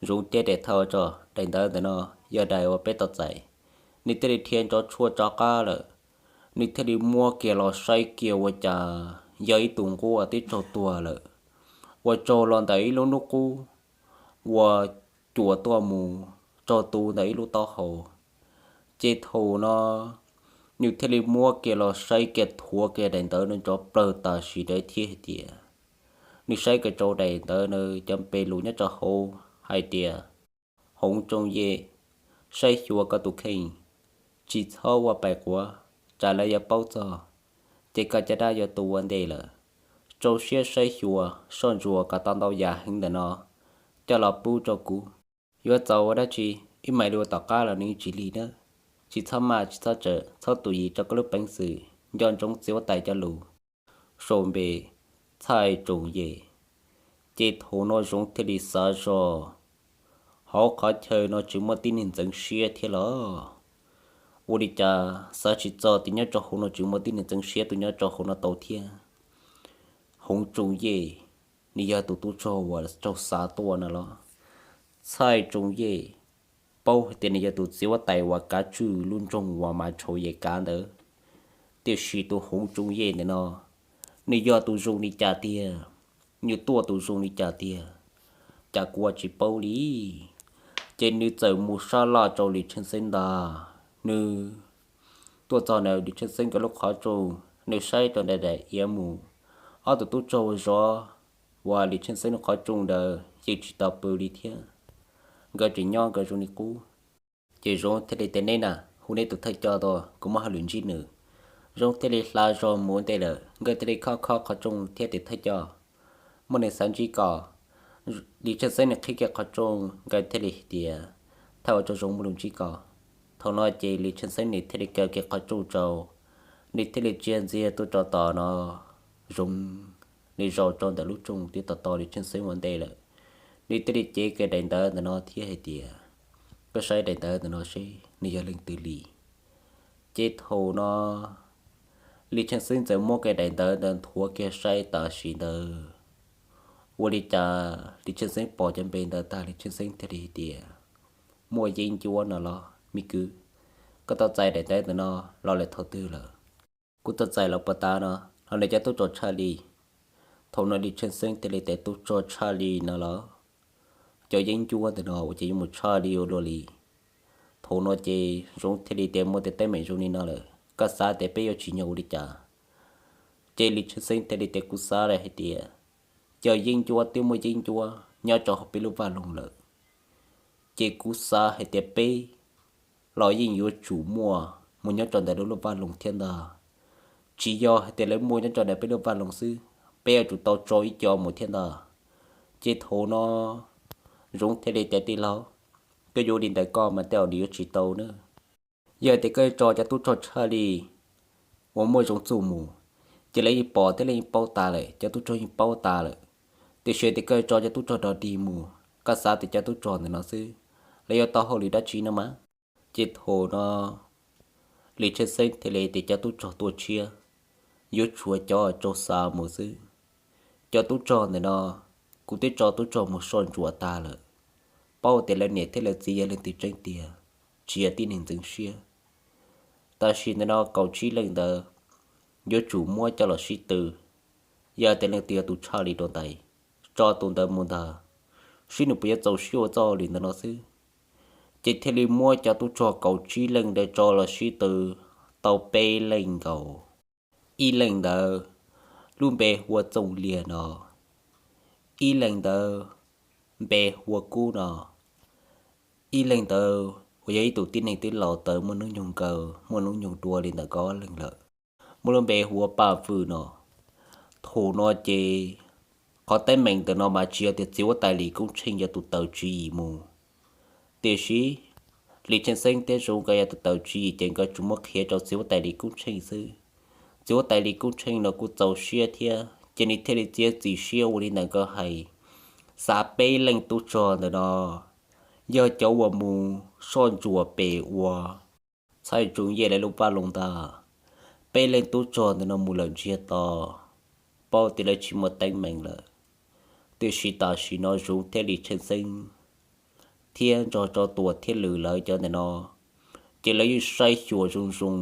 Zoov thiab daim thawj tso, daim ntawv ntawm no yog daim uas peb tau txais. Nws thiaj li dhia ntsov tshuaj rov qab lawm, nws thiaj li muab kiag los saib kiag ua cas yog ib tug nquab uas twb raug tuag lawm, uas raug los ntawm ib lub hnub qub uas cuam tuaj mus raug tu ntawm ib lub taub hau. Ces thaum no nws thiaj li muab kiag los saib kiag thuav kiag daim ntawv no nrov plaws tam sim ntawd thiab hais tias, nws saib kiag rau daim ntawv no cov npe lus nyob rau hauv hais tias, Hoov Tsooj Yej, saib xyuas koj tus kheej, tsis txhob ua pais quav, tsam lawv yuav paub txog, ces koj caj dab yuav tu ua ntej lawm. Rau siab saib xyuas soj ntsuam kom tau ntau yam heev ntawm no coj los pub rau kuv. Yuav txaus ua dab tsi, ib mais li ua tom qab los nws tsis lig nawb. Tsis txhob maj tsis txhob tsawm, txhob tus yim rau koj lub peev xwm nco ntsoov txiv huab tais cov lus sau npe Txhaj Tsooj Yej. Ces thaum no Zoov thiaj li xav zog, hauv qhov chaw no tsis muaj tib neeg ntxeev siab thiab los? Ua li cas xav tsis txog tias nyob rau hauv no tsis muaj tib neeg ntxeev siab tuaj nyob rau hauv no tau thiab? Hoov Tsooj Yej, nws yog tus tub rog uas raug xa tuaj no los? Txhaj Tsooj Yej, paub hais tias nws yog tus txiv huab tais uas kav tswj lub nroog uas Mas Tshauv Yej kav ntawd. Tiam sis tus Hoov Tsooj Yej ntawm no, nws yog tus zoo li cas tiag? Nws tuaj tus zoo li cas tiag? Cas kuv ua tsis paub li. Ces nws txawm mus sab laj rau Lis Tsheej Xeeb ntag. Nws tuaj txog ntawm Lis Tsheej Xeeb nkawd lub qhov rooj, nws saib rau nram daim iav mus, ob tug tub rog uas zov uas Lis Tsheej Xeeb lub qhov rooj ntawd yeej tsis tau pw li thiab. Nkawd tseem nyob nkawd zoo li qub. Ces Zoov thiaj li tias, Neb na, hu neb tus thawj coj tuaj, kuv muab hauj lwm ntsib nws. Zoov thiaj li hla zog mus ua ntej lawm, nkawd thiaj li khob khob qhov rooj thiab tias, Thawj coj, muaj neeg xav ntsib koj. Lis Tsheej Xeeb nws qhib kiag qhov rooj, nkawd thiaj li hais tias, Thawj ua rau Zoov muaj lus ntsib koj. Thaum no ces Lis Tsheej Xeeb nws thiaj li kaw kiag qhov rooj rau, nws thiaj li ntsia ntxiag tuaj rau tom no Zoov, nws zaum rau ntawm lub rooj twb tos tos Lis Tsheej Xeeb ua ntej lawm. Nws thiaj li cev kiag daim ntawv ntawm no thiab hais tias, Koj saib daim ntawv ntawm no seb nws yog leej twg li. Ces thaum no Lis Tsheej Xeeb txawm muab kiag daim ntawv ntawd nthuav kiag saib tam sim ntawd, ua li cas Lis Tsheej Xeeb pom cov npe ntawd tag Lis Tsheej Xeeb thiaj li hais tias, Muaj Yeeb Ncuab no los me kwv? Koj tau txais daim ntawv ntawm no los lawm thaum twg lawm? Kuv tau txais los puag ta no, ho nws cov tub rog tshaj li. Thaum no Lis Tsheej Xeeb thiaj li tias, Tub rog tshaj li no los? Cov Yeeb Ncuab ntawm no ua cas yuav mus tshaj li ua luaj li? Thaum no ces Zoov thiaj li tias, Muaj tej teeb meem zoo li no lawm, koj xav tias peb yuav tsim nyog ua li cas? Ces Lis Tsheej Xeeb thiaj li tias, Kuv xav lawm hais tias cov Yeeb Ncuab twb muaj Yeeb Ncuab nyob rau hauv peb lub vaj loog lawm, ces kuv xav hais tias peb los yeej yuav tsum muaj mus nyob rau ntawm lub vaj loog thiab ntag. Tsis yog hais tias lawv muaj nyob rau ntawm peb lub vaj loog xwb, peb yuav tsum tau tso ib co mus thiab ntag. Ces thaum no Zoov thiaj li tias, Tij laug, koj yuav ua li ntawd koj mas tej zaum nws yuav tsis tau na. Yog tias koj tso cov tub rog tshaj li uas muaj Zoov Txuj mus, ces lawv yeej pom thiab lawv yeej paub tas lawm, cov tub rog yeej paub tas lawm. Tiam sis tias koj tso cov tub rog dog dig mus, koj xav tias cov tub rog ntawm no xwb, lawv yuav tau hauj lwm dab tsi no mas? Ces thaum no Lis Tsheej Xeeb thiaj li tias, Cov tub rog tuaj tshiab, yuav tshuav cov raug xa mus xwb. Cov tub rog ntawm no, kuv twb tso tub rog mus soj ntsuam tas lawm, paub tias lawv niam thiab lawv txiv yog leej twg tseeb tiag, tsis yog tib neeg ntxeev siab. Tam sim ntawm no kaum tsib leej ntawd yuav tsum muab coj los sib tw, yog tias leej twg yog tus tshaj li dua ntais, tso tus ntawd mus ntag, seb nws puas yuav txaus siab ua txoj hauj lwm ntawm no xwb. Ces thiaj li muab cov tub rog kaum tsib leej ntawd tso los sib tw tau peb leej nkaus. Ib leej ntawd lub npe hu ua Txooj Liag no, ib leej ntawd npe hu ua Kub no, ib leej ntawd uas yog ib tug tib neeg twb laus tawv muaj hnub nyoog nkaus muaj hnub nyoog dua li ntawm nkawd ob leeg lawm, muaj lub npe hu ua Paj Vwm no. Thaum no ces qhov teeb meem ntawm no mas tsis yog tias txiv huab tais Lis Koob Tsheej yog tus tawm tswv yim mus, tiam sis Lis Tsheej Xeeb thiab Zoov nkawd yog tus tawm tswv yim ces nkawd tsuas muab qhia rau txiv huab tais Lis Koob Tsheej xwb. Txiv huab tais Lis Koob Tsheej no kuj txaus siab thiab ces nws thiaj li txiav txim siab ua li ntawm nkawd hais, xa peb leej tub rog ntawm no yog cov uas mus soj ntsuam pem uas Txhaj Tsooj Yej lawv lub vaj loog ntag. Peb leej tub rog ntawm no mus lawm ntsiag to, paub tias lawv tsis muaj teeb meem lawm. Tiam sis tam sim no Zoov thiab Lis Tsheej Xeeb thiab nrog rau Tuam thiab Lwm lawv cov ntawm no, ces lawv yeej saib xyuas zoo zoo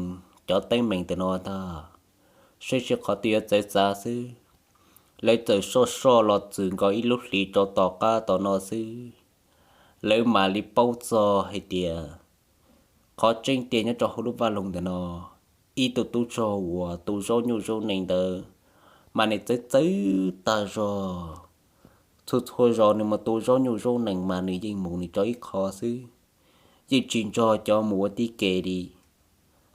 cov teeb meem ntawm no ntag, saib seb qhov twg yuav txawv txav xwb. Lawv txawm soj soj los txwm nkaus ib lub hlis rau tom qab tom no xwb, lawv mam li paub txog hais tias qhov tseeb tiag nyob rau hauv lub vaj loog ntawm no, ib tug tub rog uas tu zaub nyuj zaub nees ntawd mas nws txawv txawv tag zog, Txhua txhua zaus nws mus tu zaub nyuj zaub nees mas nws yeej mus nws tso ib qho xwb, yeej tsis nrog cov mus ua tib ke li.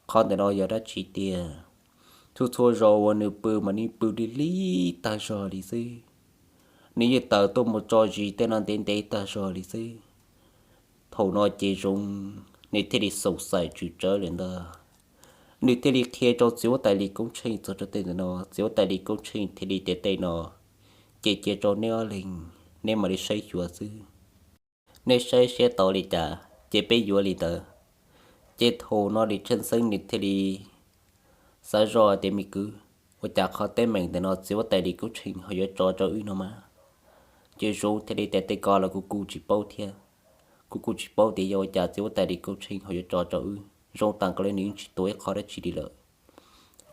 Qhov ntawm no yog dab tsi tiag? Txhua txhua zaus uas nws pw mas nws pw li li tag zog li xwb. Nws yeej tawm tuaj mus tso zis tej no ntev ntev tag zog li xwb. Thaum no ces Zoov nws thiaj li xoom xaim tswm tsawv lawm ntag. Nws thiaj li qhia rau txiv huab tais Lis Koob Tsheej txog rau tej ntawm no. Txiv huab tais Lis Koob Tsheej thiaj li tias, tej no ces cia rau neb ob leeg, neb mam li saib xyuas xwb. Neb saib siab tau li cas ces peb yuav li ntawd. Ces thaum no Lis Tsheej Xeeb nws thiaj li xav zoj tias, me kwv, ua cas qhov teeb meem ntawm no txiv huab tais Lis Koob Tsheej ho yuav tso rau wb no mas? Ces Zoov thiaj li tias, tej ko los kuv kuj tsis paub thiab. Kuv kuj tsis paub tias yog ua cas txiv huab tais Lis Koob Tsheej ho yuav tso rau wb. Zoov tas nkaus li nws yeej tsis tuav ib qho dab tsi li lawm.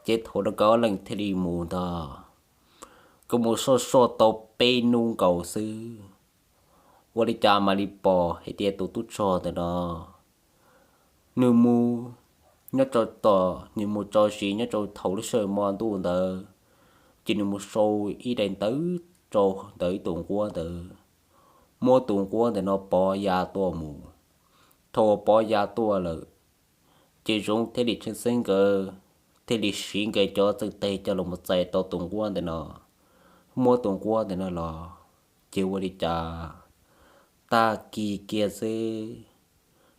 Ces thaum no nkawd ob leeg thiaj li mus ntag, nkawd mus soj soj tau peb hnub nkaus xwb, ua li cas mam li pom hais tias tus tub rog ntawm no nws mus nyob rau tom, nws mus tso zis nyob rau thaum lub sij hawm hmo ntuj ntawd, ces nws mus sau ib daim ntawv rau ntawm ib tus nquab ntawd, muab tus nquab ntawm no pov ya tuaj mus. Thaum uas pov ya tuaj lawm, ces Zoov thiab Lis Tsheej Xeeb nkawd thiaj li siv nkawd cov txeej teg coj los mus txais tau tus nquab ntawm no, muab tus nquab ntawm no los. Ces ua li cas tag kis kiag xwb,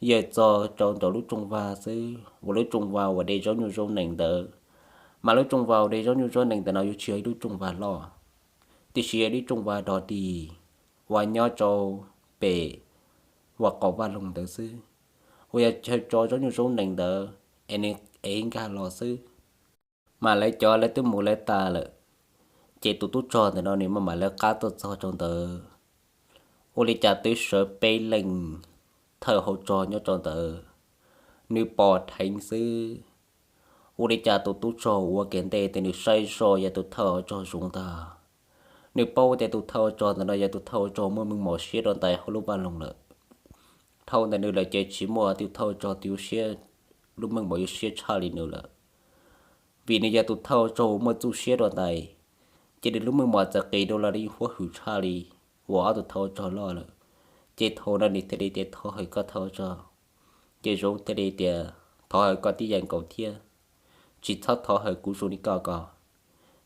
yawg txog rau nraum lub rooj vag xwb, uas lub rooj vag uas de zaub nyuj zaub nees ntawd, mas lub rooj vag uas de zaub nyuj zaub nees ntawm no yuav tsis yog ib lub rooj vag loj, tiam sis yog ib lub rooj vag dog dig uas nyob rau pem uas qaum vaj loog ntawd xwb, uas yog chaw tso zaub nyuj zaub nees ntawd es nws ev nkag los xwb. Mas lawv cov lawv twb mus lawv tas lawm, ces tus tub rog ntawm no nws maj mam lawv qab tuaj txog rau ntawd, ua li cas twb sawv peb leeg thawj hauv rog nyob rau ntawd, nws pom dheev xwb. Ua li cas tus tub rog ua kiag ntej tias nws saib zoj yog tus thawj hauv rog Zoov ntag. Nws paub tias tus thawj hauv rog ntawm no yog tus thawj hauv rog muaj meej mom siab rau ntawm hauv lub vaj loog lawm. Dhau ntawm nws lawm ces tsis muaj tus thawj hauv rog twg yuav siab, lub meej mom yuav siab tshaj li nws lawm. Vim nws yog tus thawj hauv rog muaj txuj siab rau ntawm, ces nws lub meej mom txawm qis dua los nws yeej huab hwm tshaj li uas ob tug thawj hauv rog loj lawm. Ces thaum no nws thiaj li tias, thov hawm koj thawj hauv rog. Ces Zoov thiaj li tias, thov hawm koj tib yam nkaus thiab, tsis txhob thov hawm kuv zoo li koj ko.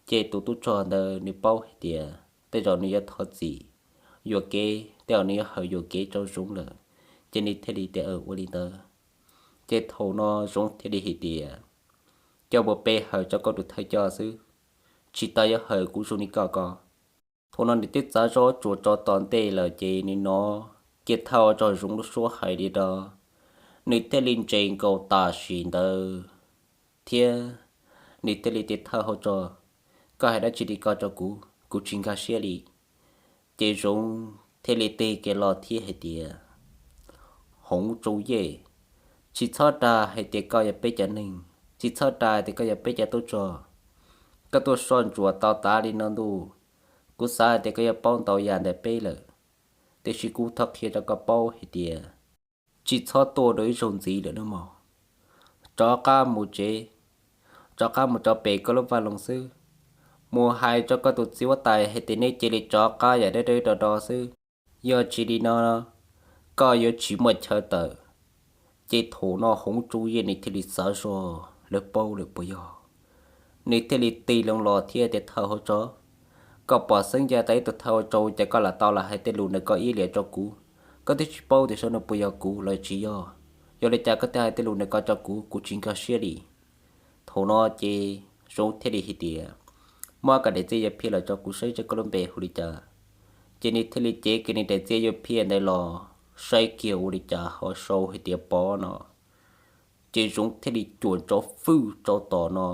Ces tus tub rog ntawd nws paub hais tias tej zaum nws yuav thov txim yuam kev, tej zaum nws yuav hawm yuam kev rau Zoov lawm, ces nws thiaj li tias, ua li ntawd. Ces thaum no Zoov thiaj li hais tias, coj mus pe hawm rau koj tus thawj coj xwb, tsis tas yuav hawm kuv zoo li koj ko. Thaum no nws twb txav zoj tsuas rau tom ntej lawm ces nws hnov kiag thawj hauv rog Zoov lub suab hais li no, nws thiaj li ntse nkaus tam sim ntawd thiab. Nws thiaj li tias, thawj hauv rog, koj hais dab tsi li ko rau kuv, kuv tsis nkag siab li. Ces Zoov thiaj li tig kiag los thiab hais tias, Hoov Tsoo Yej, tsis txhob dag hais tias koj yog peb cov neeg, tsis txhob dag tias koj yog peb cov tub rog. Koj tuaj soj ntsuam tau tas li no ntuj, kuv xav hais tias koj yuav paub ntau yam ntawm peb lawm, tiam sis kuv thov qhia rau koj paub hais tias tsis txhob tuaj dua ib zaug ntxiv lawm nawb mog. Rov qab mus tsev, rov qab mus rau pem koj lub vaj loog xwb, mus hais rau koj tus txiv huab tais hais tias neb cia li rov qab yam dawb dawb do do xwb, yog tsis li no koj yuav tsis muaj chaw tawm. Ces thaum no Hoov Tsoo Yej nws thiaj li xav zog, lawv paub lawm puas yog? Nws thiaj li tig loo los thiab tias, thawj hauv rog, koj pom xeeb ncaj tau ib tug thawj hauv rog ces koj lam tau los hais tej lus ntawm koj iab liam rau kuv. Koj twb tsis paub tias saum no puas yog kuv los tsis yog, yog li cas koj thiaj hais tej lus ntawm koj rau kuv, kuv tsis nkag siab li. Thaum no ces Zoov thiaj li hais tias, muab koj daim txiaj yuav phiaj los rau kuv saib seb koj lub npe hu li cas. Ces nws thiaj li cev kiag nws daim txiaj yuav phiaj ntawd los saib kiag ua li cas ho sau hais tias Pov no. Ces Zoov thiaj li cuam nrov fwj rau tom no,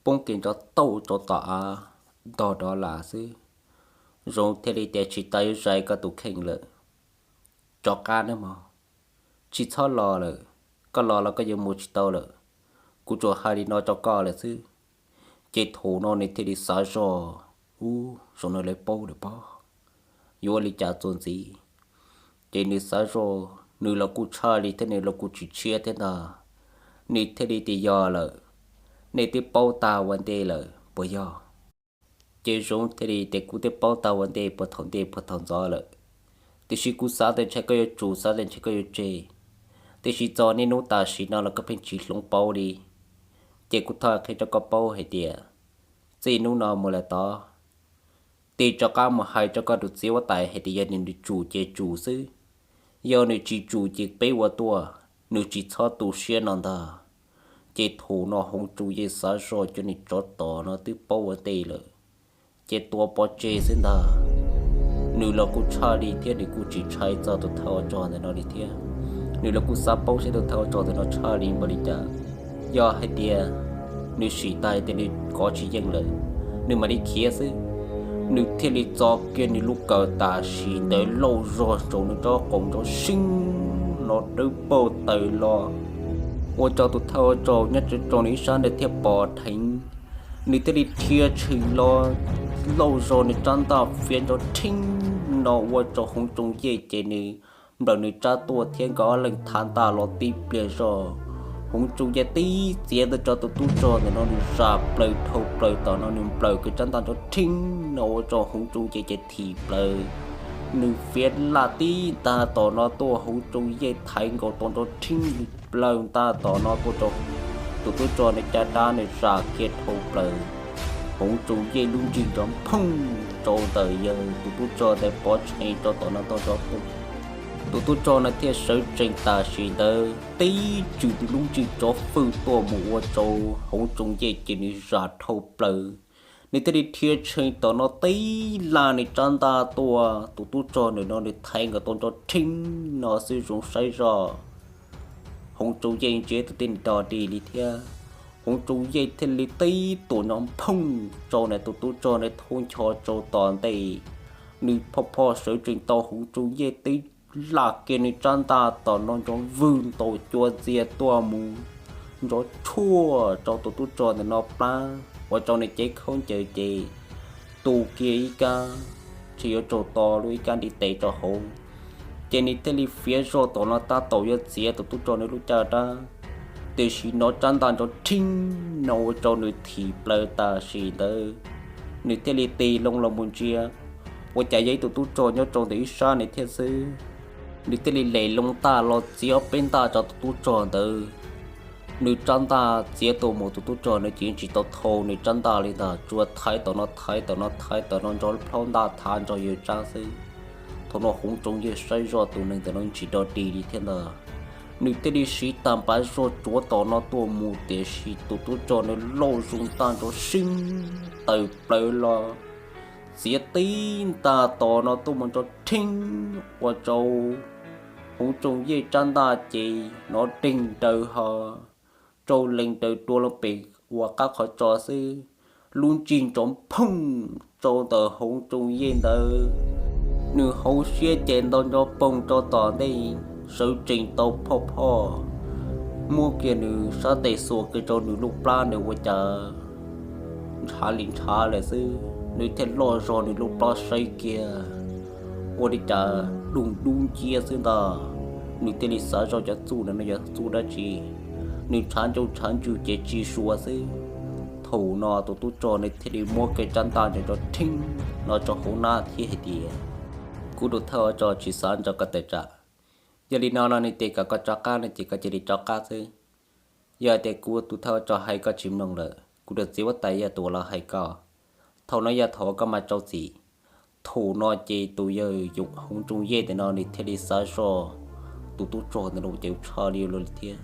poob kiag nrov tauj rau tom av, ntog rov los xwb. Zoov thiaj li tias, tsis tas yuav zais koj tus kheej lawm, rov qab nawb mog, tsis txhob los lawm, koj los los koj yuav mus tsis tau lawm, kuv tsuas hais li no rau koj lawm xwb. Ces thaum no nws thiaj li xav zog, ub, zaum no lawv paub lawm pob, yuav ua li cas txuas ntxiv. Ces nws xav zog, nws los kuj tshaj li thiab nws los kuj tsis tshiab thiab ntag. Nws thiaj li tias, yog lawm, nej twb paub tag ua ntej lawm puas yog? Ces Zoov thiaj li tias, kuv twb paub tau ua ntej puag thaum ntej puag thaum ntxov lawm, tiam sis kuv xav tias ntshe koj yuav tsum, xav tias ntshe koj yuav tseg, tiam sis txog niaj hnub tam sim no los koj pheej tsis hloov pauv li. Ces kuv thov qhia rau koj paub hais tias txij hnub no mus lawm tod, tig rov qab mus hais rau koj tus txiv huab tais hais tias yog nws tsum ces tsum xwb, yog nws tsis tsum ces peb ua tuaj, nws tsis txhob tu siab no ntag. Ces thaum no Hoov Tsoo Yej xav zoj cov niag tsov tom no twb paub ua ntej lawm, ces tua pov tseg xwb ntag. Nws los kuj tshaj li thiab nws kuj tsis ntshai txog tus thawj ua rog ntawm no li thiab. Nws los kuj xav paub seb tus thawj ua rog ntawm no tshaj li npaum li cas. Yog hais tias nws sim tas tias nws kov tsis yeej lawm, nws mam li khiav xwb. Nws thiaj li txo kiag nws lub kawm tam sim ntawd lauj zog rau nws rab qau nrov seeb no dawb paug taws los, ua rau tus thawj ua rog nyob rau nws ib sab ntawd thiaj pom dheev. Nws thiaj li dhia tshee los lauj zog nws rab ntaj fiav nrov rheeb no ua rau Hoov Tsoo Yej ces nws nplawm nws rab tuaj thiab nkawd ob leeg thav ntaj los tib pliag zog. Hoov Tsoo Yej tib txiav ntawd rau tus tub rog ntawm no nws zam plaws dhau plaws tom no nws nplawm kiag rab ntaj nrov rheeb no ua rau Hoov Tsoo Yej ces thim plaws. Nws fiav laj tib ntaj tom no tuaj Hoov Tsoo Yej thaiv nkaus tau nrov rheeb nws plaws ntaj tom no tuaj rau tus tub rog nws caj dab nws zam kiag dhau plaws. Hoov Tsoo Yej lub ntsej nrov phooj rau ntawm yawg tus tub rog ntawd pov tshee rau tom no tau nrov phooj. Tus tub rog no thiaj sawv tsees tam sim ntawd tib tswm nws lub ntsej tsov fwj tuaj mus ua rau Hoov Tsoo Yej ces nws zam dhau plaws. Nws thiaj li dhia tshee tom no tib laj nws rab ntaj tuaj tus tub rog ntawm no nws thaiv nkaus tau nrov rheeb no xwb zoo saib zoj. Hoov Tsoo Yej ntsia tus tib neeg dog dig li thiab. Hoov Tsoo Yej thiaj li tib tuam nrov phooj rau nws tus tub rog nws thub ncho rau tom ntej. Nws phoj phoj sawv tsees tau Hoov Tsoo Yej tib laj kiag nws rab ntaj tom no nrov vwg ntaus cua ntxias tuaj mus nrov tshuaj rau tus tub rog ntawm no plab ua rau nws cev khaub ncaws ces tu kiag ib kab, tsis yuav raug to lub ib kab ntiv tes rau hauv. Ces nws thiaj li fiav zog tom no tab tom yuav txiav tus tub rog nws lub caj dab, tiam sis no rab ntaj nrov rheeb no ua rau nws thim plaws tam sim ntawd. Nws thiaj li tig loo los mus ntsia, ua cas yog ib tus tub rog nyob rau ntawm ib sab nws thiab xwb. Nws thiaj li lem loo ntaj los txiav ob peb ntaj rau tus tub rog ntawd. Nws rab ntaj txiav tuaj mus tus tub rog nws ces tsis tau thau nws rab ntaj li ntag, tsuas thaiv tom no thaiv tom no thaiv tom no nrog plaub ntaj thav nrog yawg rab xwb. Thaum no Hoov Tsoo Yej saib zoj tus neeg ntawm no tsis dog dig li thiab ntag. Nws thiaj li siv tag npav zog tsuav tom no tuaj mus tiam sis tus tub rog nws lauj zoo ntaj nrov seeb taws plaws los txiav tib ntaj tom no tuaj mus nrov rheeb ua rau Hoov Tsoo Yej rab ntaj ces nov deeg nraws ho rau lees nraws dua loo pem uas qab qhov tso xwb. Lub ntsej nrov phooj rau ntawm Hoov Tsoo Yej ntawd, nws hauv siab ces ntaus nrov poog rau tom ntej, sawv tsees tau phoj phoj muab kiag nws sab tes xuas kiag rau nws lub plab nws ua cas ntshav li ntshav lawm xwb. Nws thiaj loj zog nws lub plab saib kiag ua li cas dub dub nciab xwb ntag. Nws thiaj li xav zoj cov txuj ntawm no yog txuj dab tsi, nws ntshav ncauj ntshav ntswg ces tsis suav xwb. Thaum no tus tub rog nws thiaj li muab kiag rab ntaj nrov rheeb no rau hauv hnab thiab hais tias, kuv tus thawj ua rog tsis xav nrog koj tawm tsam. Yog li no no nws tias kom koj rov qab no ces koj cia li rov qab xwb. Yog hais tias kuv tus thawj ua rog hais koj tsis mloog lawm, kuv tus txiv huab tais yog tus uas los hais koj. Thaum no yog thaum uas koj mas rau txim. Thaum no ces tus yawg Hoov Tsoo Yej ntawm no nws thiaj li xav zoj tus tub rog ntawm no ces tshaj li ua luaj li thiab.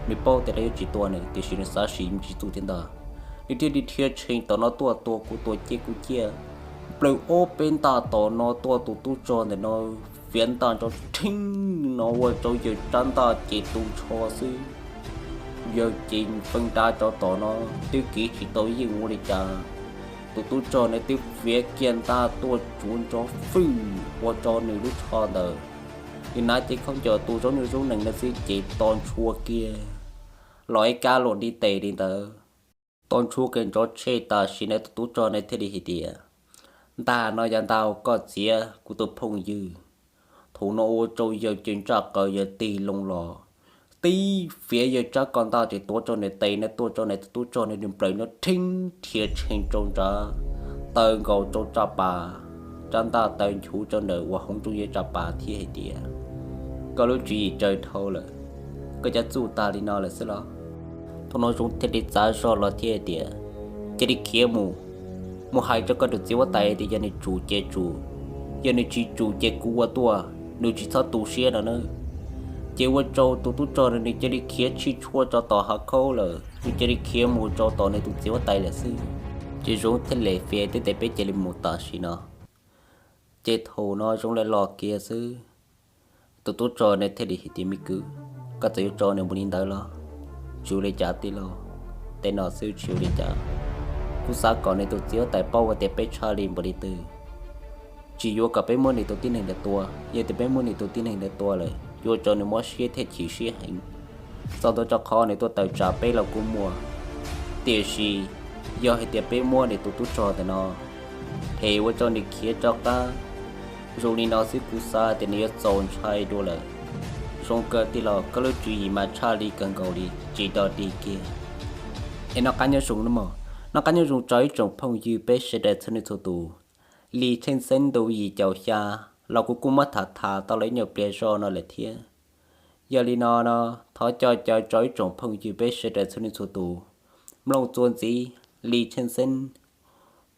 Nws paub tias lawv yuav tsis tua nws tiam sis nws xav sim me ntsis txuj thiab ntag. Nws thiaj li dhia tshee tom no tuaj tua kuv tua ciaj kuv ciaj, nplawm ob peb ntaj tom no tuaj tus tub rog ntawm no fiav ntaj nrov rheeb no ua rau yawg rab ntaj ces tu nrho xwb. Yawg ces feeb nrab rau tom no twb kiv tsis tau yeej ua li cas. Tus tub rog nws twb fiav kiag ntaj tuaj tsuav nrov fwj ua rau nws lub tsho ntawd. Nws hnav cev khaub ncaws tus zaub nyuj zaub nees no xwb ces to ntshua kiag los ib kab luam ntiv tes li ntawd. To ntshua kiag nrov tshe tam sim ntawd tus tub rog nws thiaj li hais tias, ntag no yog ntag koj txiav kuv tus phooj ywg. Thaum no ua rau yawg ces ntsaj qaws yawg tig loo los tib fiav yawg rab ko ntaj ces tuav rau nws tes no tuaj rau nws tus tub rog nws nws nplawm nrov rheeb dhia tshee rau nrad. taw nkaus rau tsa pas, rab ntaj taw nchuv rau ntawm uas Hoov Tsoom Yej tsa pas thiab hais tias, koj lub tswv yim tsawg dhau lawm, koj cov txuj tag li no lawm xwb los? Thaum no Zoov thiaj li txav zog los thiab hais tias, cia li khiav mus, mus hais rau koj tus txiv huab tais tias yog nws tsum ces tsum, yog nws tsis tsum ces kuv ua tuaj, nws tsis txhob tu siab no nawb. Ces ua rau tus tub rog no nws cia li khiav tshij tshuaj rau tom hav khaub lawm, nws cia li khiav mus rau tom nws tus txiv huab tais lawm xwb. Ces Zoov thiaj li fias tias peb cia li mus tam sim no. Ces thaum no Zoov li los kiag xwb, tus tub rog no thiaj li hais tias, me kwv, koj txawm yuav tso nws mus li ntawd los tsis ua li cas tij laug, tej no xwb tsis ua li cas. Kuv xav kom nws tus txiv huab tais paub hais tias peb tshaj li npaum li twg, tsis yuav kom peb muab nws tus tib neeg ntawd tua. Yog tias peb muab nws tus tib neeg ntawd tua lawm yuav ua rau nws mob siab thiab chim siab heev. Txog ntua rau qhov nws tuaj tawm tsam peb los kuj muaj, tiam sis yog hais tias peb muab nws tus tub rog ntawm no, phem ua rau nws khiav rov qab, zoo li no xwb kuv xav tias nws yuav txaus ntshai dua lawm. Zoo kawg tij laug, koj lub tswv yim mas tshaj li kawg nkaus li, tsis dog dig kiag. Es noj qab nyob zoo nawb mog, noj qab nyob zoo rau ib tsoom phooj ywg peb sawv daws txhua leej txhua tus. Lis Tsheej Xeeb ntu yim caum xya los kuv kuj muab tham tham tau los ib nyuag pliag zog no lawm thiab. Yog li no no, thov coj caw rau ib tsoom phooj ywg peb sawv daws txhua leej txhua tus mloog txuas ntxiv Lis Tsheej Xeeb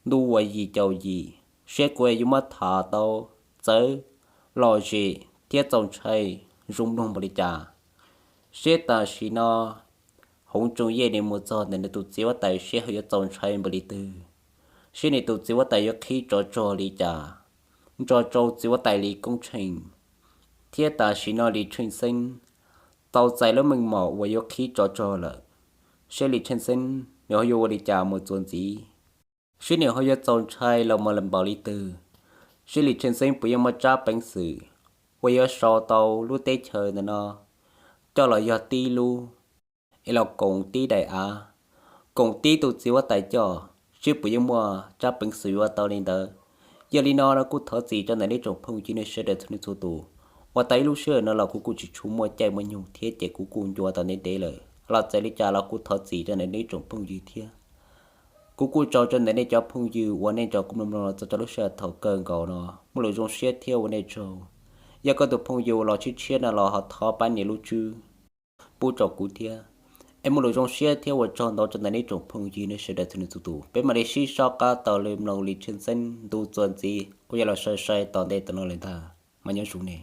ntu uas yim caum yim, seb kuv yuav muab tham tau txawv, lom zem thiab txaus ntshai zoo mloog npaum li cas. Seb tam sim no Hoov Tsoom Yej nws mus txog ntawm nws tus txiv huab tais seb ho yuav txaus ntshai npaum li twg, seb nws tus txiv huab tais yuav qhib tsov rog li cas, nrog rau txiv huab tais Lis Koob Tsheej, thiab tam sim no Lis Tsheej Xeeb tau txais lub meej mom uas yuav qhib tsov rog lawm, seb Lis Tsheej Xeeb nws ho yuav ua li cas mus txuas ntxiv, seb nws ho yuav txaus ntshai los mus npaum li twg, seb Lis Tsheej Xeeb puas yuav muaj tsab peev xwm uas yuav sau tau lub teb chaws ntawm no coj los yog tib lub, es los koom tib daim av, koom tib tus txiv huab tais coj, seb puas yuav muaj tsab peev xwm yuav ua tau li ntawd. Yog li no no kuj thov txim rau ntawm nej tsoom phooj ywg nej sawv daws txhua leej txhua tus. Uas tau ib lub sij hawm no los kuv kuj tsis tshua muaj caij muaj nyoog thiab ces kuv kuj ncua tau ntev ntev lawm los txawm li cas los kuj thov txim rau ntawm nej tsoom phooj ywg thiab. Kuv kuj tsaug rau ntawm nej cov phooj ywg uas nej nrog kuv mloog mloog los txog rau lub sij hawm thaum kawg nkaus no. Muaj lus zoo siab thiab ua nej tsaug. Yog koj tus phooj ywg uas los tshiab tshiab no los ho thov pab nias lub tswb pub rau kuv thiab. Es muaj lus zoo siab thiab ua tsaug ntau rau ntawm nej tsoom phooj ywg nej sawv daws txhua leej txhua tus. Peb mam li sib sau qab taug lw mloog Lis Tsheej Xeeb ntu txuas ntxiv uas yuav los sai sai tom ntej tom no lawm ntag. Mas nyob zoo nej.